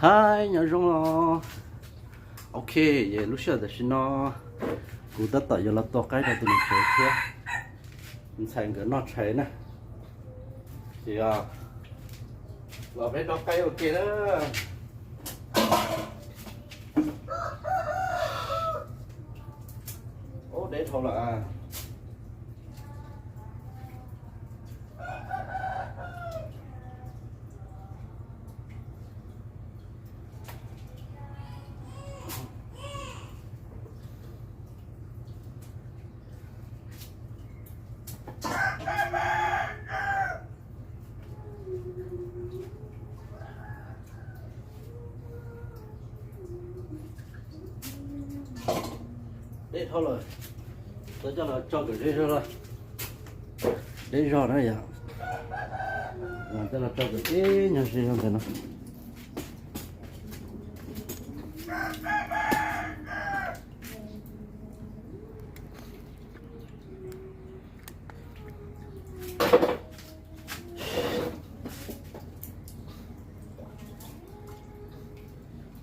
Hais nyob zoo os. Ok, es lub sij hawm tam sim no kuv tab tom yuav los tua qaib rau tus niam tsev thiab ntxhais nkawd noj tshais na. Ces los peb rau qaib ua ke na. Ub, deb dhau lawm. Deb dhau lawm, tau coj los tso kom ze zog lawm. Deb zog na yom. Coj los tso kom ib nyuag ze zog ntawm no.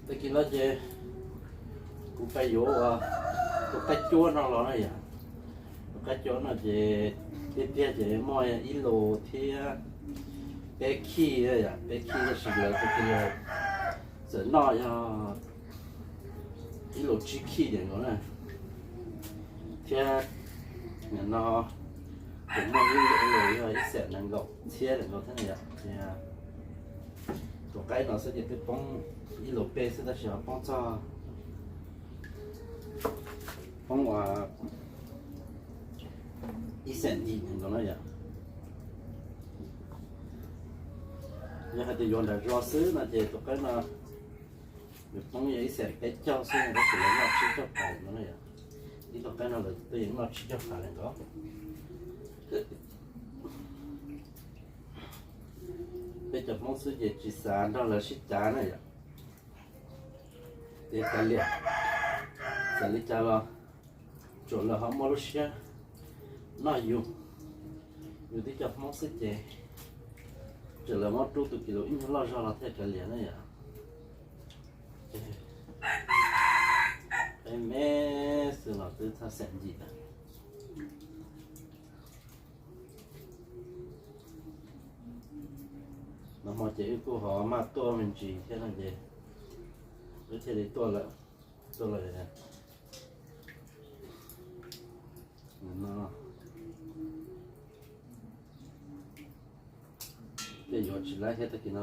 Tag kis no ces kuv pais yuav tus qaib cuab no los na yom. Tus qaib cuab no ces tiag tiag ces muaj ib lus thiab peb khij yom, peb khij tab sis lawv tus kis txawm noj yog ib lus tsib khij ces nkaus na. Thiab nim no kuv muaj ib lus yog ib xees nees nkaum txhiab ntawm nkaus thiab na yom. Ces tus qaib no xwb ces twb poob ib lus peb xwb tab sis ho poob txog, poob ua ib xees yim ntawm nkaus na yom. Yog hais tias yuav nram zos xwb no ces tus qaib no yuav poob yog ib xees peb caug xwb tab sis lawv noj tsib caug phav ntawm nkaus na yom. Ib tug qaib no lawv twb yeej noj tsib caug phav ntawm nkaus. Peb cov Hmoob xwb ces tsis xav nrog lawv sib cav na yom. Ces kav liam, txawm li cas los tsuas lawv ho muaj lub siab noj yus, yus tib co Hmoob xwb ces tsuas lawv muab rub tus kis lus ib nyuag loj zog los thiaj kav liam na yom. Peb me xwb los twb txog xees yim lawm. Nag hmo ces wb kuj ho maj tuaj me ntsis thiab no ces wb thiaj li tuaj lawm, tuaj lawm. Tej yuav tsis laib thiab tag kis no,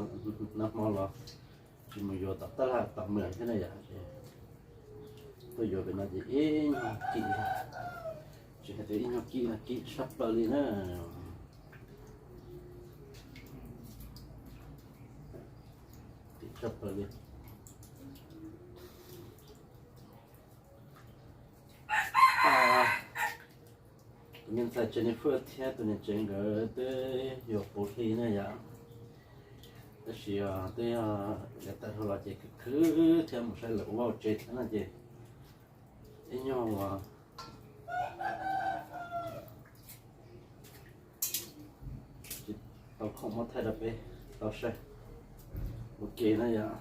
nag hmo los tsis mus yuav tom tab laj tom mws thiab na yom. Tuaj yuav pem no ces ib nyuag kim, tsis hais tias ib nyuag kim no kim tshaj plaws li na. Kim tshaj plaws li. Tus me ntxhais tsev niag Fwj thiab tus niam tsev nkawd twb yuav puv hli na yom. Tab sis twb yog yav tag dhau los ces khwv khwv thiab mus saib lawv ua tsev thiab no ces ib nyuag uas tsis tau khoom muab thaij rau peb tau saib ua ke na yom.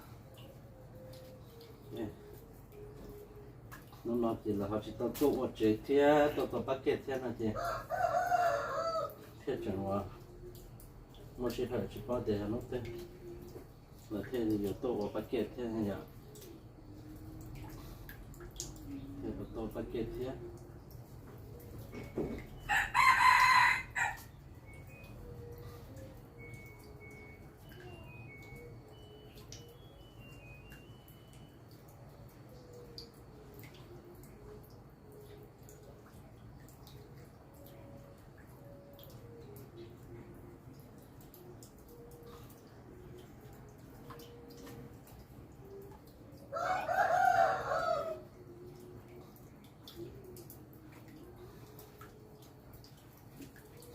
Hnub no ces lawv ho tsis tau tuaj ua tsev thiab tau tau pab kej thiab no ces thiaj tseem uas muaj sij hawm tsis paub tias yog hnub twg lawv thiaj yuav tuaj ua pab kej thiab yom. Thiaj tau tuaj ua pab kej thiab.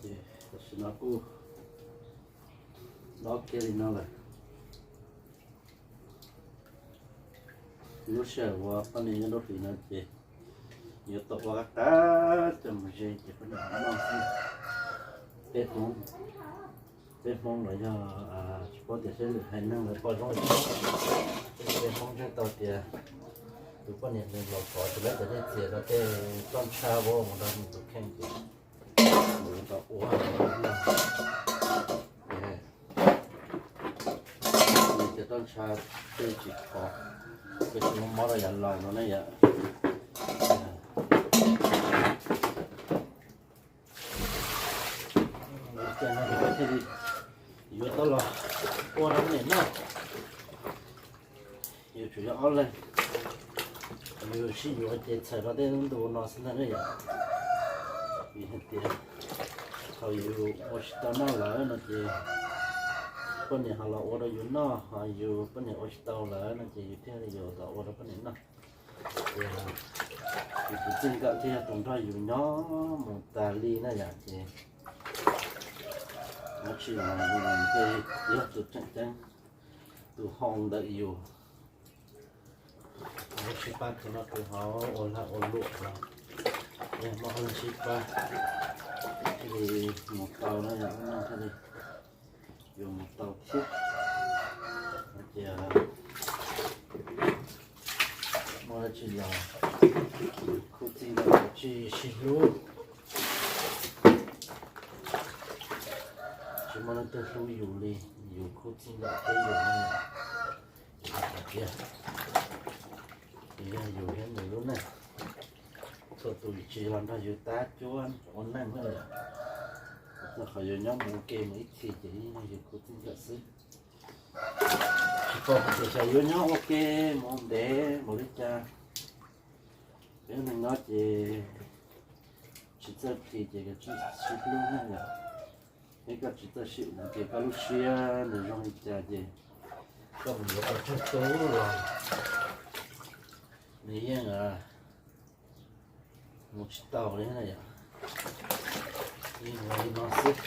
Ces tam sim no kuj dob kiag li no lawm. Lub sij hawm uas poj niam nyob nruab hlis no ces yuav tau ua qab qab coj mus ze ces poj niam noj xwb. Peb Hmoob, peb Hmoob los yog tsis paub tias seb lwm haiv neeg lawv pom zoo li cas. Tej Hmoob ntseeg tau tias tus poj niam nws los kov tus lab cov dej txias rau tej toj ntsha ua mus rau nws tus kheej ces nws tau ua nws cov toj ntsha tej tsis khov, ces tsis muaj mob rau yav laus no ne yom. Ces no thiaj li yuav tau los ua rau poj niam noj. Yus tsuas yog ob leeg, yus sib yuav ces txhawm rau tej lub ntu no xwb ntag ne yom. Vim hais tias thaum yus ua tsis tau noj lawm no ces poj niam ho los ua rau yus noj, ho yus poj niam ua tsis tau lawm no ces yus thiaj li yuav los ua rau poj niam noj. Ces yus tus txij nkawm thiaj yog tus nrog yus nyob mus tas li na yom. Ces dab tsi los yus yog tus tseem ceeb, tus hau ntawm yus. Lub sib pab thaum no tus hau ua lag ua luam los yog muaj ob leeg sib pab thiaj li mus tau na yom, lub neej thiaj li yuav mus tau thiab. Ces muaj dab tsi los khub txij nkawm tsis sib hlub, tsis muaj leej twg hlub yus li yus khub txij nkawm thiab yus ne. Hais tias yog yus thiab nws lub neej, txhua tus tsis los nrog yus tab cuab ua neej na yom. Txog qhov yus nyob mus ua ke mus ib txhis ces yeej yog yus khub txij nkawm xwb. Tsis paub hais tias xyov yuav nyob ua ke mus ntev npaum li cas. Peb neeg nyob ces tsis txawj plhis ces koj tsis sib hlub ne yom. Thiab koj tsis txawj sib hlub ces koj lub siab nws zoo li cas ces koj mus yuav tus tsawg tub los nws yeej mus tsis tau li na yom. Yeej ua li no xwb.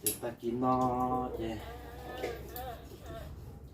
Ces tag kis no ces